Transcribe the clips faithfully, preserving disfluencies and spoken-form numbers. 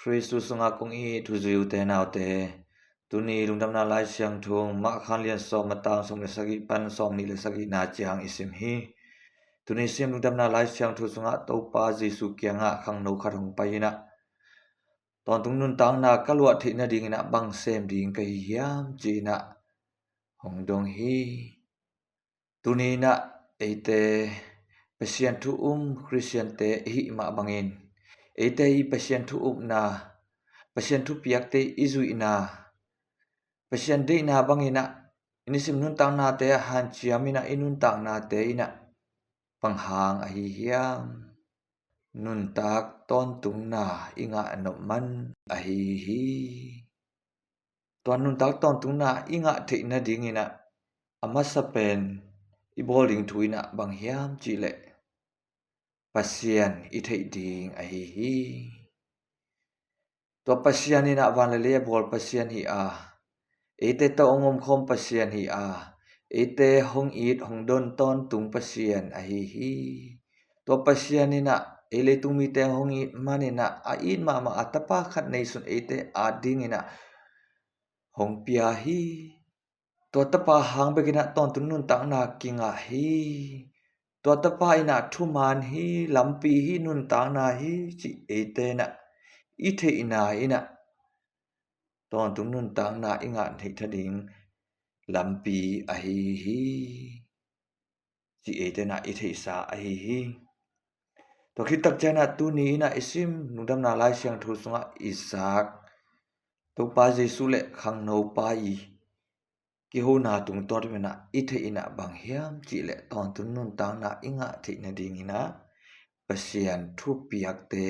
Khristu sungah kong it u zi u te nau te, tuni lungdamna Lai Siangtho Mark a lian sawm, a tang sawm le sagih pan sawm nih le sagihna ciang i sim hi. Tuni sim lungdamna Lai Siangtho sungah Topa Jesu kiangah khangno khat hong pai in ah, tawntung nuntakna ka luah theih nadingin ah bang sem ding ka hi hiam, ci-in ah hong dong hi. Tuni in ah eite Pasian thu um Khristiante i hih mah bangin, eite i Pasian thu upna, Pasian thupiakte i zuihna, Pasian deihna bangin ah i nisim nuntaknate ah hanciam in ah, i nuntaknate in ah bang hang ahi hiam? Nuntak tawntungna i ngah nop man ahi hi. Tua nuntak tawntungna i ngah theih nadingin ah, a masa pen i bawl ding thu in ah bang hiam cih leh, Pasian i theih ding ahi hi. Tua Pasian in ah van le lei a bawl Pasian hi a, eite tawh hong omkhawm Pasian hi a, eite hong it hong don tawntung Pasian ahi hi. Tua Pasian in ah ei leitung mite hong it man in ah, a it mahmah a Tapa khat neisun eite adingin ah hong pia hi. Tua Tapa hang bekin ah tawntung nuntakna kingah hi. Tua Tapa in ah thuman hi, lampi hi, nuntakna hi, cih eite in ah i theihna in ah tawntung nuntakna i ngah theih nading lampi ahi hi, cih eite in ah i theihsa ahi hi. Tua khit tak ciangin ah tuni in ah i sim lungdamna Lai Siangtho sungah i zak Topa Jesu le khangnopa i kihona tungtawn in ah i theih in ah bang hiam cih leh, tawntung nuntakna i ngah theih nadingin ah Pasian thupiakte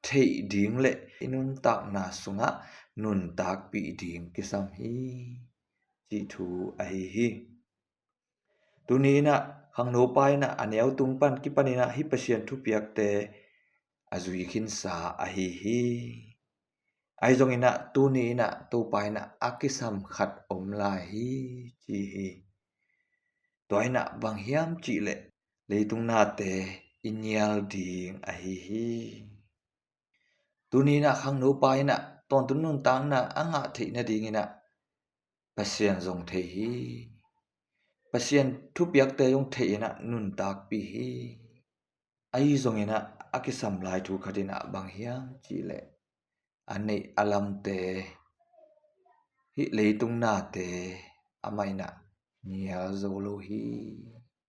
theih ding le i nuntakna sungah nuntakpih ding kisam hi, cih thu ahi hi. Tuni in ah khangnopa in ah a neu tung pan kipan in ah hih Pasian thupiakte a zui khinsa ahi hi. Ahi zongin ah tuni in ah Topa in ah a kisam khat om lai hi, ci hi. Tua in ah bang hiam cih leh, leitung nate i nial ding ahi hi. Tuni in ah khangnopa in ah tawntung nuntakna a ngah theih nadingin ah Pasian zong thei hi. Pasian thupiakte zong thei in ah nuntakpih hi. Ahi zongin ah a kisam lai thu khat in ah bang hiam cih leh, a neih a lamte, hih leitung nate amah in ah nial zo lo hi.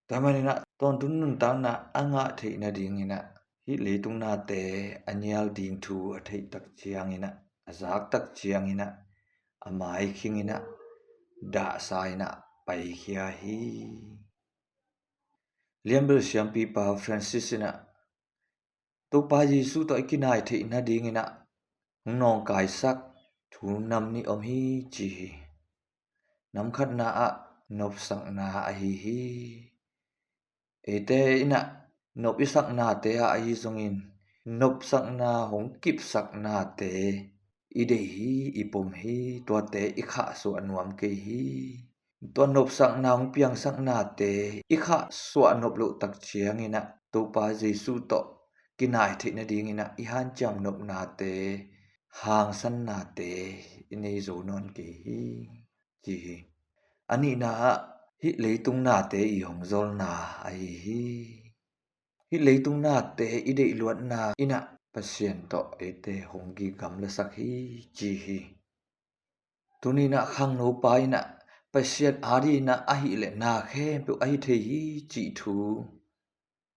Tua manin ah tawntung nuntakna a ngah theih nadingin ah hih leitung nate a nial ding thu a theih tak ciangin ah, a zak tak ciangin ah, a mai khingin ah, dahsa in ah paikhia hi. Lianbel siampipa Francis in ah, Topa Jesu tawh i kinai theih nadingin ah hong nawngkaisak thu nam nih om hi, ci hi. Nam khatna ah nopsakna ahi hi. Eite in ah nop i saknate ah ahi zongin, nopsakna hong kipsaknate i deih hi, i pom hi. Tuate i khahsuah nuam kei hi. Tua nopsakna hong piangsaknate i khahsuah nop loh tak ciangin ah Topa Jesu tawh kinai theih nadingin ah i hanciam nopnate, hangsannate i nei zo nawn kei hi, ci hi. A nihna ah hih leitung nate i hong zolna ahi hi. Hih leitung nate i deihluatna in ah Pasian tawh eite hong kigamlasak hi, ci hi. Tuni in ah khangnopa in ah Pasian adingin ah ahih leh na khempeuh ahi thei hi, cih thu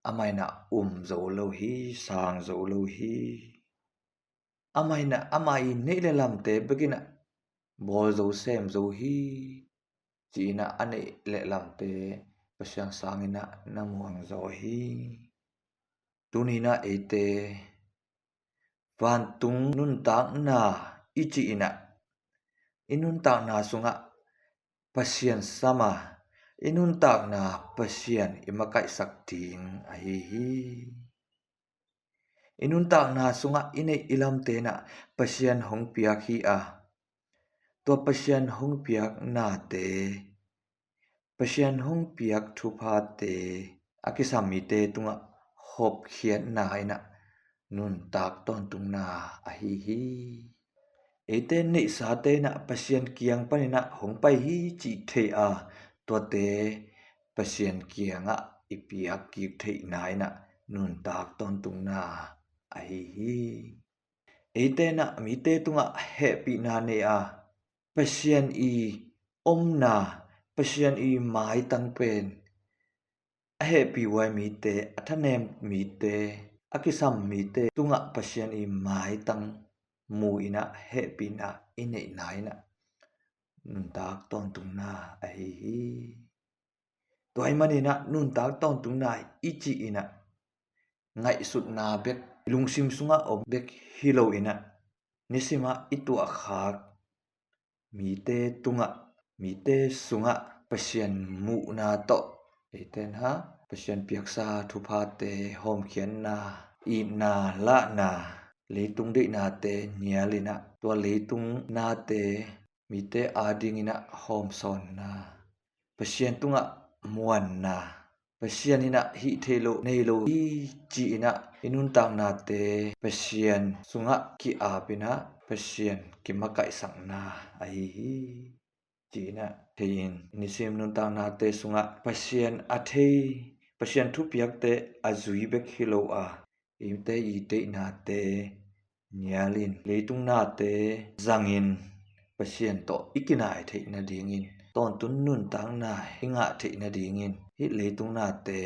amah in ah um zo lo hi, sang zo lo hi. Amah in ah amah i neih le lamte bekin ah bawl zo, sem zo hi, ci-in ah a neih le lamte Pasian sangin ah na muang zaw hi. Tuni in ah eite vantung nuntakna i cih in ah, i nuntakna sungah Pasian sam a, i nuntakna Pasian i makaihsak ding ahi hi. I nuntakna sungah i neih i lamte in ah Pasian hong piak hi a, tua Pasian hong piak nate, Pasian hong piak thuphate a kisam mite tungah hopkhiatna in ah nuntak tawntungna ahi hi. Eite neihsate inah Pasian kiang paninah hong pai hi cih thei a, tuate Pasian kiangah i piak kik theihna inah nuntak tawntungna ahi hi. Eite inah mite tungah hehpihna nei a, Pasian i omna, Pasian i maitang pen a hehpih huai mite, a thanem mite, a kisam mite tungah Pasian i maitang mu inah hehpihna i neihna inah nuntak tawntungna ahi hi. Tua ahih maninah nuntak tawntungna i cih inah ngaihsutna bek, lungsim sungah om bek hi lo inah nisimah i tuahkhak mite tungah, mite sungah Pasian muhna tawh, eite inah Pasian piaksa thuphate hawmkhiatna, itna, lahna, leitung deihnate nial inah tua leitung nate mite adinginah hawmsawnna, Pasian tungah muanna, Pasian inah hih theih loh nei lo hi ci inah i nuntaknate Pasian sungah ki-ap inah Pasian kimakaihsakna ahi hi. Ci inah thei in nisim nuntaknate sungah Pasian a thei, Pasian thupiakte a zui bek hi lo a, eite i deihnate nialin, leitung nate zangin Pasian tawh i kinai theih nadingin, tawntun nuntakna i ngah theih nadingin, hih leitung nate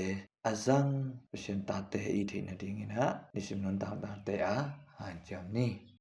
a zang Pasian tate i theih nadingin ah nisim nuntaknate a hanciam ni.